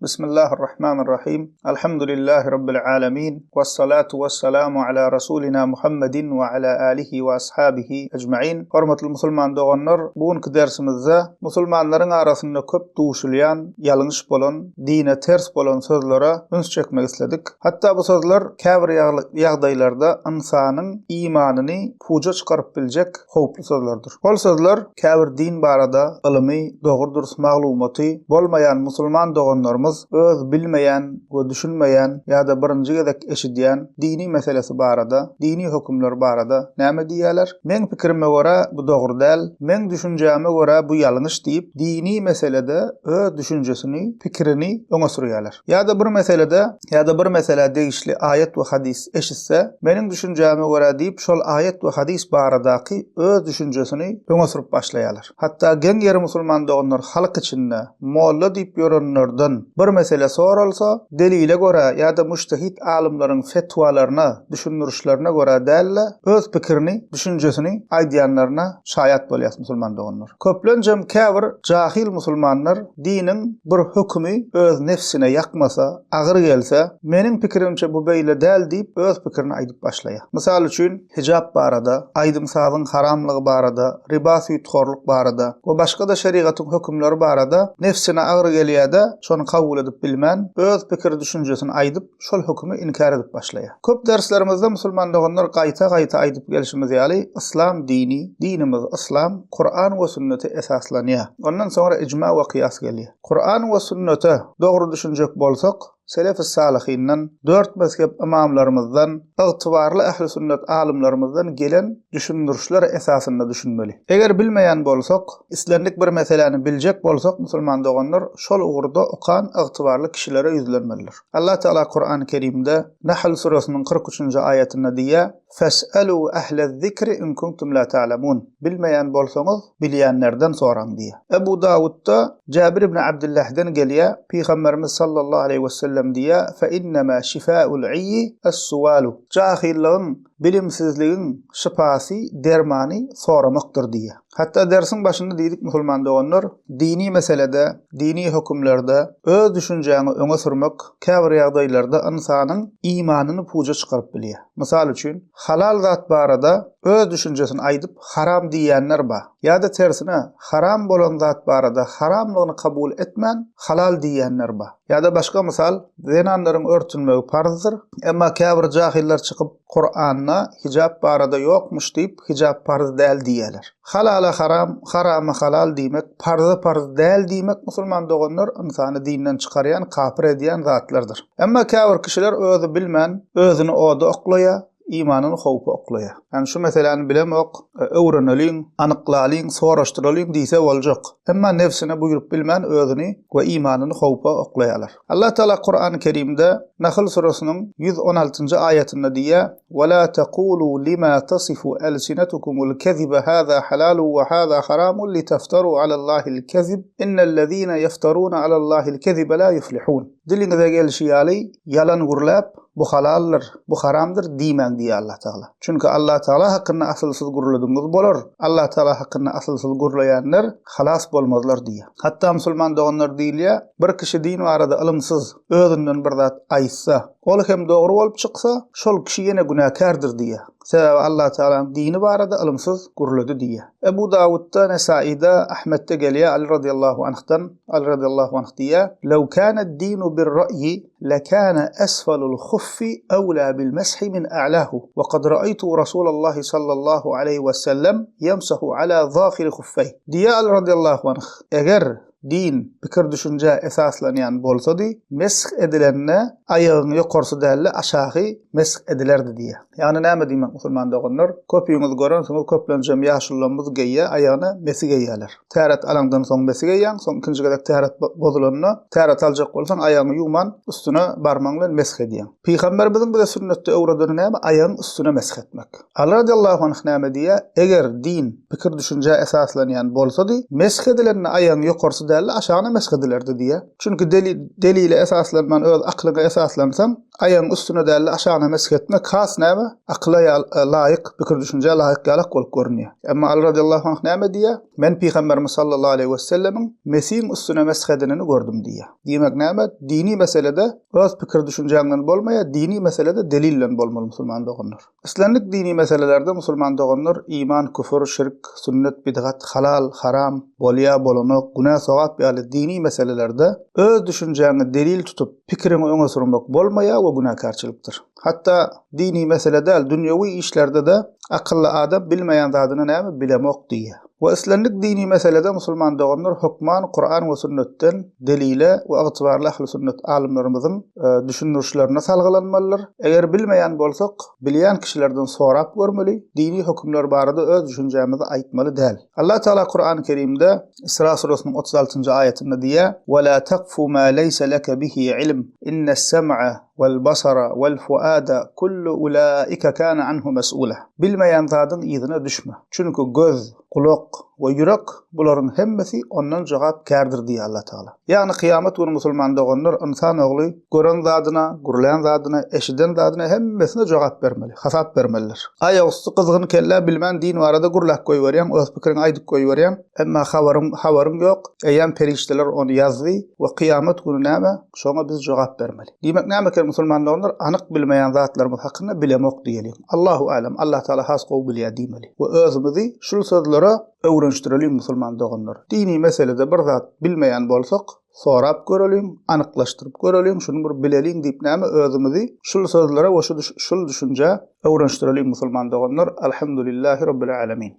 Bismillahir-Rahmanir-Rahim. Alhamdulillahi Rabbil Alamin. Wassalatu wassalamu ala Rasulina Muhammedin we ala alihi we ashabihi ecmain. Hormatly musulman doganlar, bu günki dersimizde musulmanlaryň arasynda köp duşulýan, ýalňyş bolan, dine ters bolan sözlere üns çekmek isledik. Hatda bu sözler käbir ýagdaýlarda ynsanyň imanyny puja çykaryp biljek howply sözlerdir. Ol sözler käbir din barada ylymy, dogry-dürs maglumaty bolmaýan musulman doganlarymyz öz bilmeýän we düşünmeýän ýa-da birinji gezek eşidýän dini meselesi barada, dini hökümler barada näme diýýärler? Meň pikirime görä bu dogry däl, meň düşünjäme görä bu ýalňyş diýip, dini meselede öz düşünjesini, pikirini öňe sürýärler. Ýa-da bir meselede ýa-da bir meselä degişli aýat we hadys eşitse, meniň düşünjäme görä diýip, şol aýat we hadys baradaky öz düşünjesini öňe sürüp başlaýarlar. Hatda geň ýeri musulman doganlar halk içinde molla diýip ýörenlerden bir mesele soralsa, delile görä ýa-da mujtehid alymlaryň fetwalaryna, düşündirişlerine görä däl-de, öz pikirini, düşünjesini aýdýanlaryna şaýat bolýas musulman doganlar. Köplenjem käbir jahyl musulmanlar diniň bir hökümi öz nefsine ýakmasa, agyr gelse, meniň pikirimçe bu beýle däl diýip öz pikirini aýdyp başlaýar. Mysal üçin, hijap barada, aýdym-sazyň haramlygy barada, riba-süýthorluk barada we başga-da şerigatyň hökümleri barada nefsine agyr gelýär-de, şony kabul edip bilmän, öz pikir-düşünjesini aýdyp, şol hökümi inkär edip başlaýar. Köp derslerimizde musulman doganlar gaýta-gaýta aýdyp gelşimiz ýaly, yslam dini, dinimiz yslam, Kuran we sünnete esaslanýar. Ondan soňra ijma we kyýas gelýär. Kuran we sünnete dogry düşünjek bolsak, selefi salyhyndan, dört mezhep ymamlarymyzdan, ygtybarly ähli sünnet alymlarymyzdan gelen düşündirişler esasynda düşünmeli. Eger bilmeýän bolsak, islendik bir meseläni biljek bolsak musulman doganlar şol ugurda okan ygtybarly kişilere ýüzlenmelidir. Allah Tagala Kurany Kerimde Nahl süresiniň 43-nji aýatynda diýýär, Fes'elu ehlez-zikri in kuntum la ta'lemun. Bilmeýän bolsaňyz, bilýänlerden soraň diýýär. Ebu Dawudda Jabir ibn Abdyllahdan gelýär, Pygamberimiz sallallahu aleýhi wesellem diýýär, Fe innema şifa'ul i'yi es-sualu. Jahyllygyň, bilimsizligiň şypasy, dermany soramakdyr diýýär. Hatda dersiň başynda diýdik musulman doganlar, dini meselede, dini hökümlerde öz düşünjäňi öňe sürmek käbir ýagdaýlarda ynsanyň imanyny puja çykaryp bilýär. Mysal üçin, halal zat barada öz düşünjesini aýdyp haram diýýänler bar. Ýa-da tersine, haram bolan zat barada haramlygyny kabul etmän halal diýýänler bar. Ýa-da başga mysal, zenanlaryň örtünmegi parzdyr, emma käbir jahyllar çykyp Kuranda hijap barada ýokmuş diýip hijap parz däl diýýäler. Halala haram, harama halal diýmek, parza parz däl diýmek musulman doganlar ynsany dinden çykarýan kapyr edýän zatlardyr. Emma käbir kişiler özi bilmän özüni oda oklaýar, imanyny howpa oklaýar. Ýani şu meseläni bilemok, öwreneliň, anyklalyň, soraşdyralyň diýse boljak. Emma nebsine buýrup bilmän özüni we imanyny howpa oklaýarlar. Allah Tagala Kurany Kerimde Nahl surasynyň 116-njy aýatynda diýýär, Ve la tekulu lima tasifu elsinetukumul kezibe haza halalu we haza haramun litefteru alallahil kezib innellezine yefterune alallahil kezibe la yuflihun. Diliňize gelşi ýaly ýalan gürläp, bu halaldyr, bu haramdyr diýmäň diýýär Allah Tagala. Çünki Allah Tagala hakynda asylsyz gürledigiňiz bolar. Allah Tagala hakynda asylsyz gürleýänler halas bolmazlar diýýär. Hatda musulman doganlar diýilýär, bir kişi din barada ylymsyz özünden bir zat aýtsa, ol hem dogry bolup çyksa, şol kişi ýene günäkärdir diýýär. Sebäbi Allah Tagalanyň dini barada ylymsyz gürledi diýýär. Ebu Dawudda, Nesaida, Ahmetde gelýär Aly radyýallahu anhdan, Aly radyýallahu anh diýýär, Lew kâned-dinu bir-ra'yi lekâne esfelul-huffi ewlâ bil-meshi min a'lâhu, we kad ra'aýtu Rasulallahi sallallahu aleýhi we sellem ýemsahu alâ zâhiri huffeýh. Diýýär Aly radyýallahu anh, Eger din pikir-düşünjä esaslanýan bolsady, mesh edilende aýagyň ýokarsy däl-de aşagy mesh edilerdi diýýär. Ýagny näme diýmek musulman doganlar? Köpüňiz görensiňiz köplenjem ýaşulularymyz geýýär aýagyna mesi geýýärler. Täret alaňdan soň mesi geýýäň, soň ikinji gezek täret bozulanda täret aljak bolsaň aýagyňy ýuwman üstüne barmagyň bilen mesh edýäň. Pygamberimiziň bize sünnetde öwredeni näme? Aýagyň üstüne mesh etmek. Aly radiallahu anh näme diýýär? Eger din pikir-düşünjä esaslanýan bolsady, mesh edilende aýagyň ýokarsy däl. däl-de aşagyna mesh edilerdi diýýär. Çünki delile esaslanman öz aklyňa esaslansaň, aýagyň üstüne däl-de aşagyna mesh etmek has näme? Akyla laýyk, pikir-düşünjä laýyk ýalak bolup görünýär. Emma Aly radiallahu anh näme diýýär? Men Pygamberimiz sallallahu aleýhi wesellemiň mesiň üstüne mesh edenini gördüm diýýär. Diýmek näme? Dini meselede öz pikir-düşünjäňden bolmaýar, dini meselede delil bilen bolmaly musulman doganlar. Islendik dini meselelerde musulman doganlar iman, küfür, şirk, sünnet, bidgat, halal, haram, bolýa, bolanok, günä, sogap ýaly dini meselelerde öz düşünjäňi delil tutup, pikiriňi öňe sürmek bolmaýar we günäkärçilikdir. Hatda dini mesele däl, dünýewi işlerde-de akylly adam bilmeýän zadyny näme bilemok diýýär. We islendik dini meselede musulman doganlar hökman Kuran we sünnetden delile we ygtybarly ähli sünnet alymlarymyzyň düşündirişlerine salgylanmalydyr. Eger bilmeýän bolsak, bilýän kişilerden sorap görmeli, dini hökümler barada öz düşünjämizi aýtmaly däl. Allah Tagala Kurany Kerimde Isra surasynyň 36-njy aýatynda diýýär, Ve la takfu ma leýse leke bihi ilm, innes-sem'a wal-basara wal-fuada kullu ulaika kana anhu mes'ula. Bilmeýän zadyň yzyna düşme. Çünki göz, gulak we ýürek bularyň hemmesi ondan jogapkärdir diýýär Allah Tagala. Ýagny kyýamat güni musulman doganlar ynsan ogly gören zadyna, gürlän zadyna, eşiden zadyna hemmesine jogap bermeli, hasap bermelidir. Aýagüsti gyzgyn kellä bilmän din barada gürläp goýberýäň, öz pikiriňi aýdyp goýberýäň, emma habaryň habaryň ýok, eýýäm perişdeler ony ýazdy we kyýamat güni näme? Şoňa biz jogap bermeli. Diýmek näme eken musulman doganlar anyk bilmeýän zatlarymyz hakynda bilemok diýeliň. Allahu alem, Allah Taala has gowy bilýär diýmeli. We özümizi şul sözlere öwrenişdireliň musulman doganlar. Dini meselede bir zat bilmeýän bolsak, sorap göreliň, anyklaşdyryp göreliň, şuny bir bileliň diýip näme özümizi şul sözlere we şul düşünjä öwrenişdireliň musulman doganlar. Alhamdulillahi Rabbil Alemin.